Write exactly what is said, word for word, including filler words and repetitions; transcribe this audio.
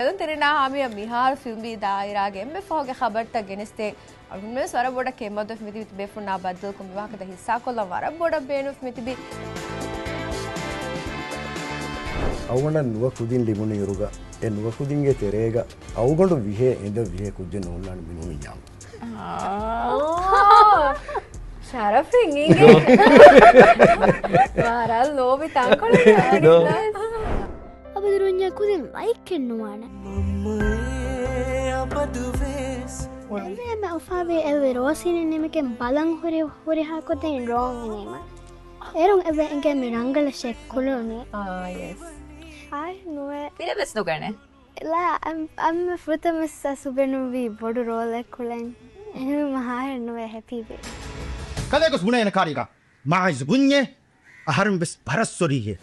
އެލުންތެރިންނާ ހާމިޔާ މިހާރު ފިލްމީ ދާއިރާގެ އެންމެ ފަހުގެ ޚަބަރުތައް ގެނެސްދޭ. އަޅުގަނޑުމެން ވަރަށް ބޮޑަށް ކެތްމަދުވެފަ މިތިބި ބޭފުޅުންނާ ބައްދަލުކޮށް މި ވާހަކަތައް ހިއްސާކޮށްލަން ވަރަށް ބޮޑަށް ބޭނުންވެފަ މިތިބީ. އަޅުގަނޑަށް ނުވަ ކުދިން ލިބުނު އިރުގަ، އެ ނުވަ ކުދިންގެ ތެރޭގަ އަޅުގަނޑު ވިހޭ އެނދެ ވިހޭ ކުއްޖެއް ނޯންނާނެ މިނޫން އިންޏާމު. ޝަރަފިން އިނގޭ. ވަރަށް ލޯބި ތަންކޮޅެއް. އަބަދުރުންޏާ ކުދިން ވައްޔަކެއް ނުވާނެ. އެއްވެ އެންމެ އުފާވީ އެއްވެ ރޯސީން ނިމިގެން ބަލަން ހުރި ހުރިހާ ކުދިން ރޯން ނިމުން. އޭރުން އެއްވެ އެނގޭ މި ރަނގަޅަށް ކުޅުނީ. އާ، ޔެސް. އާއެއް ނުވޭ. ފިލަވެސް ނުގަނެ. ލާ، އަން-، އަންމެ ފުރަތަމަ ސަސް އުބެނުއްވީ ބޮޑު ރޯލެއް ކުޅެން. އެހެންވީމަ ހާހެއް ނުވެ ހެޕީވޭ. ކަލޭގޮސް ބުނޭނެ ކާރީގަ މާއިޒް ބުންޏޭ، އަހަރެން ވެސް ބަރައްސޮރީހޭ.